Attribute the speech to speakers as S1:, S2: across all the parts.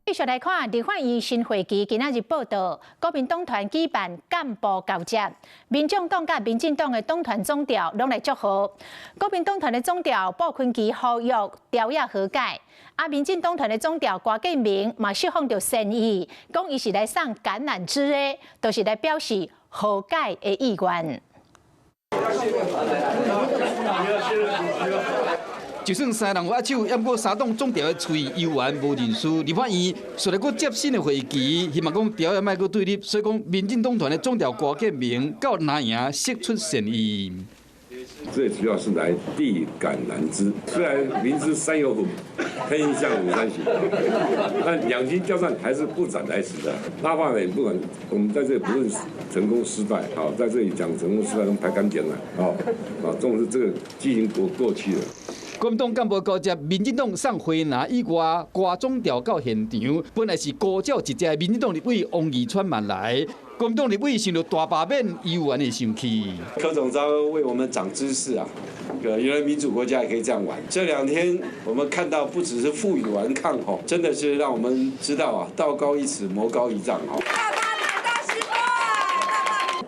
S1: 繼續來看立法院新會期今仔日報道，國民黨團舉辦幹部交接，民眾黨佮民進黨的黨團總召攏來祝賀。國民黨團的總召傅崐萁呼籲朝野和解，啊，民進黨團的總召郭建明嘛釋放著善意，講伊是來送橄欖枝的，就是來表示和解的意願。
S2: 就算三人有握手，猶閣三黨總召的喙猶原無認輸。立法院紲來閣接新的會期，希望講朝野莫閣對立，所以講民進黨團的總召郭建明到藍營釋出善意。
S3: 最主要是來遞橄欖枝，雖然明知山有虎，偏向虎山行，但兩軍交戰還是不斬來使的。哪怕呢，不管我們在這裡不論成功失敗，好，在這裡講成功失敗都排乾淨了，好，啊，總之這個劇情過過去了。
S2: 國民黨幹部交接，民進黨送花籃以外，郭總召到現場，本來是孤鳥一隻的民進黨立委王義川嘛來，國民黨立委想著大罷免，猶原會生氣。
S4: 柯總召為我們長知識啊！原來民主國家也可以這樣玩。這兩天我們看到不只是負隅頑抗吼，真的是讓我們知道啊，道高一尺，魔高一丈吼。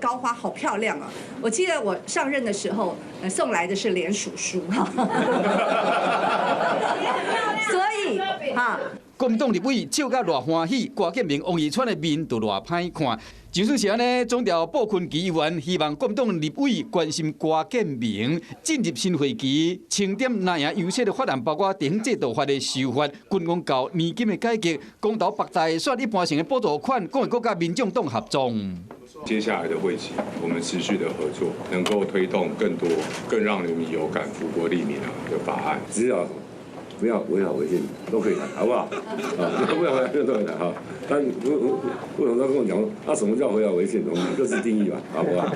S5: 高花好漂亮啊！我記得我上任的時候，送來的是聯署書哈。所以哈，
S2: 國民黨立委笑甲偌歡喜，郭建明、王義川的面就偌歹看。就算是按呢，總召傅崐萁議員希望國民黨立委關心郭建明進入新會期，清點藍營優先的法案，包括地方制度法的修法、軍公教年金的改革、公投北大選一般性的補助款，講會閣佮民眾黨合作。
S6: 接下來的會期，我們持續的合作，能夠推動更多、更讓人民有感、福國利民的法案。
S3: 只要不要違法違憲都可以談，好不好？啊，不要違法都可以談哈。但吳吳總召跟我講，那什麼叫違法違憲？我們各自定義吧，好不好？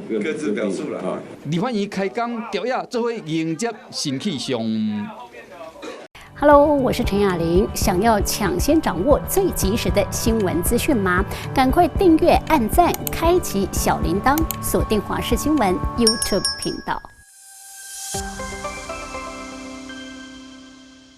S3: 各
S4: 各自表述啦。
S3: 啊。
S2: 立法院開講，朝野做伙迎接新氣象。
S7: Hello，我是陳雅玲。想要搶先掌握最及時的新聞資訊嗎？趕快訂閱、按讚、開啟小鈴鐺，鎖定華視新聞 YouTube 頻道。